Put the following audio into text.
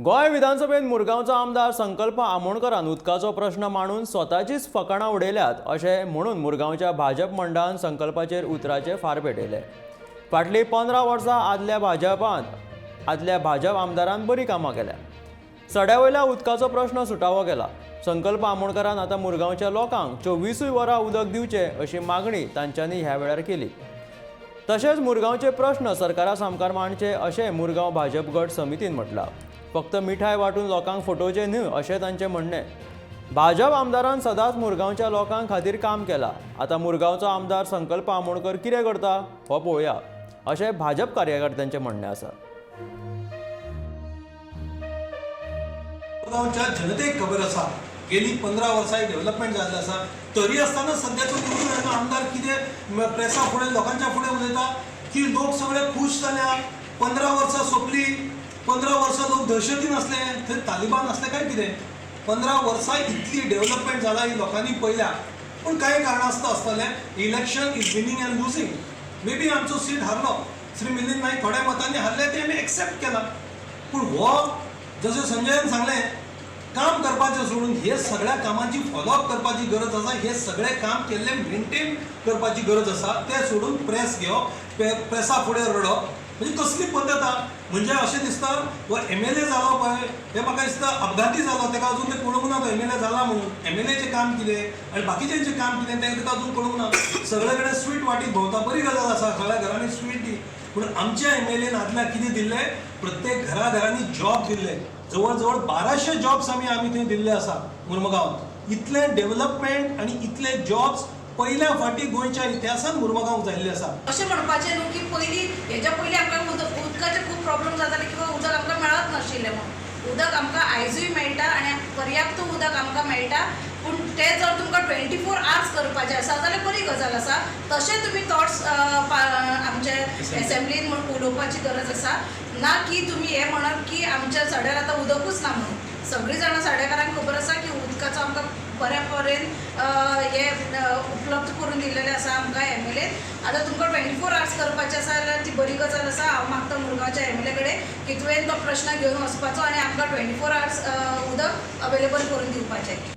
गोंय विधानसभेत मुरगांवचो आमदार संकल्प आमोणकरान उदकाचो प्रश्न मांडून स्वताचीच फकाणां उडयल्यात अशें म्हणून मुरगांवच्या भाजप मंडळान संकल्पाचेर उतराचे फार पेटयले. फाटलीं 15 वर्सां आदल्या भाजप आमदारान बरीं कामां केल्या. सड्या वयल्या उदकाचो प्रश्न सुटावो केला. संकल्प आमोणकरान आतां मुरगांवच्या लोकांक 24 वरां उदक दिवचें अशी मागणी तांच्यांनी ह्या वेळार केली. तशेंच मुरगांवचे प्रश्न सरकारा सामकार मांडचे अशें मुरगांव भाजप गट समितीन म्हटलां. फक्त मिठाय वांटून लोकांक फटोवचें न्हय अशें तांचें म्हणणें. भाजप आमदारान सदांच मुरगांवच्या लोकां खातीर काम केलां. आतां मुरगांवचो आमदार संकल्प आमोणकर कितें करता हो पळोवया अशें भाजप कार्यकर्त्यांचें म्हणणें आसा. मुरगांवच्या जनतेक खबर आसा, गेली 15 वर्सां डेव्हलपमेंट जाल्लें आसा. तरी आसतना सद्याचो निवडून आयलो आमदार कितें प्रेसा फुडें, लोकांच्या फुडें उलयता की लोक सगळे खूश जाल्या, 15 वर्सां सोंपली, 15 वर्सां लोक दहशतीन आसले, थंय तालिबान आसले काय कितें? 15 वर्सां इतली डेव्हलपमेंट जाला ही लोकांनी पळयल्या. पूण कांय कारणास्तव आसतलें, election is winning and losing. Maybe आमचो सीट हारलो, श्री मिलिंद नायक थोड्या मतांनी हारले, ते आमी एक्सेप्ट केला. पूण हो जशें संजयान सांगलें, काम करपाचें सोडून हे सगळ्या कामांची फॉलोअप करपाची गरज आसा, हे सगळे काम केल्ले मेंटेन करपाची गरज आसा. तें सोडून प्रेस घेवप, प्रेसा फुडें रडप म्हणजे कसली पद्दत आहा? म्हणजे अशें दिसता हो एमएलए जालो पळय, हे म्हाका दिसता अपघाती जालो. ताका अजून तें कळूंक ना तो एमएलए जाला म्हणून. एमएलएचें काम कितें आनी बाकीच्यांचें काम कितें तें ताका अजून कळूंक ना. सगळे कडेन स्वीट वाटीत भोंवता. बरी गजाल आसा, सगळ्या घरांनी स्वीट दी. पूण आमच्या एमएलएन आदल्या कितें दिल्लें? प्रत्येक घराघरांनी जॉब दिल्ले. जवळ जवळ 1200 जॉब्स आमी थंय दिल्ले आसा मुर्मगांवांत. इतलें डेव्हलपमेंट आनी इतले जॉब्स पयल्या फावटी गोंयच्या इतिहासात मुर्मगांवांत जाल्ले आसा. अशें म्हणपाचें न्हू की पयलीं, हेज्या पयलीं आमकां उदकाचे खूब प्रॉब्लम जाताले किंवा उदक आमकां मेळत नाशिल्लें म्हणून. उदक आमकां आयजूय मेळटा आनी पर्याप्त उदक आमकां मेळटा. पूण तें जर तुमकां 24 आवर्स करपाचें आसा जाल्यार बरी गजाल आसा. तशें तुमी थॉट्स आमचे एसेंब्लीन म्हूण उलोवपाची गरज आसा, ना की तुमी हें म्हणप की आमच्या सड्यार आतां उदकूच ना म्हणून. सगळीं जाणां सड्याकारांक खबर आसा की उदकाचो आमकां बऱ्या परेन हें उपलब्ध करून दिल्लेलें आसा आमकां एमएलएन. आतां तुमकां 24 आवर्स करपाचें आसा जाल्यार ती बरी गजाल आसा. हांव मागता मुरगांवच्या एमएलए कडेन की तुवें तो प्रश्न घेवन वचपाचो आनी आमकां 24 आवर्स उदक अवेलेबल करून दिवपाचें.